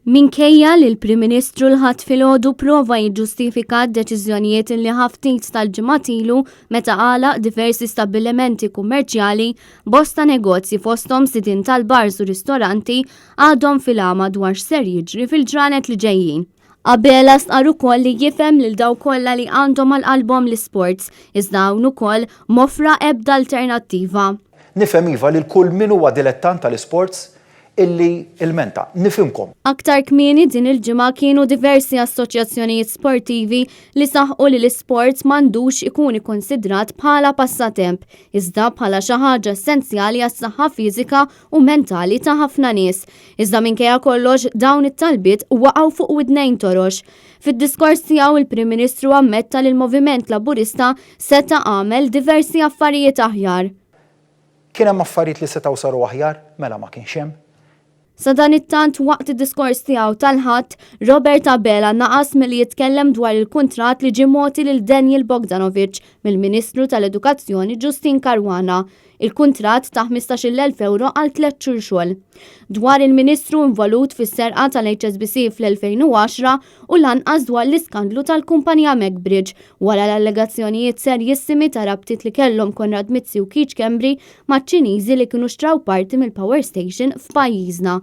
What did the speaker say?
Minkejja li l-Prim Ministru l-Ħadd filgħodu prova jiġġustifika d-deċiżjonijiet li ħa ftit tal-ġimgħat ilu meta għalaq diversi stabbilimenti kummerċjali, bosta negozji fosthom sidien tal-bars u ristoranti għadhom fil-għama dwar x'ser jiġri fil-ġranet li ġejjin. Abela stqarr ukoll li jifhem lil dawk kollha li għandhom għal qalbhom l-isports, iżda hawn ukoll m'offra ebda alternattiva. Nifhem iva lil kull min huwa dilettant tal-isports illi ilmenta. Nifhimkom. Aktar kmieni din il-ġimgħa kienu diversi assoċjazzjonijiet sportivi li saħqu li l-isports m'għandux ikun ikkonsidrat bħala passatemp, iżda bħala xi ħaġa essenzjali għas-saħħa fiżika u mentali ta' ħafna nies. Iżda minkejja kollox dawn it-talbiet waqgħu fuq widnejn torox. Fid-diskors tiegħu il-Prim Ministru ammetta li l-Moviment Laburista seta' għamel diversi affarijiet aħjar. Kien hemm affarijiet li setgħu saru aħjar? Mela ma kienx hemm. Sadanittant waqt id-diskors tiegħu tal-Ħadd, Robert Abela naqas milli jitkellem dwar il-kuntratt li ġie mogħti lil Daniel Bogdanovic mill-Ministru tal-Edukazzjoni Justyne Caruana. Il-kuntratt ta' 15,000 ewro għal tliet xhur xogħol. Dwar il-Ministru involut fis-serqa tal-HSBC fl-2010 u lanqas dwar l-iskandlu tal-kumpanija Macbridge wara l-allegazzjonijiet serjissimi ta' rabtiet li kellhom Konrad Mizzi u Keith Schembri maċ-Ċiniżi li kienu xtraw parti mill-power station f'pajjiżna.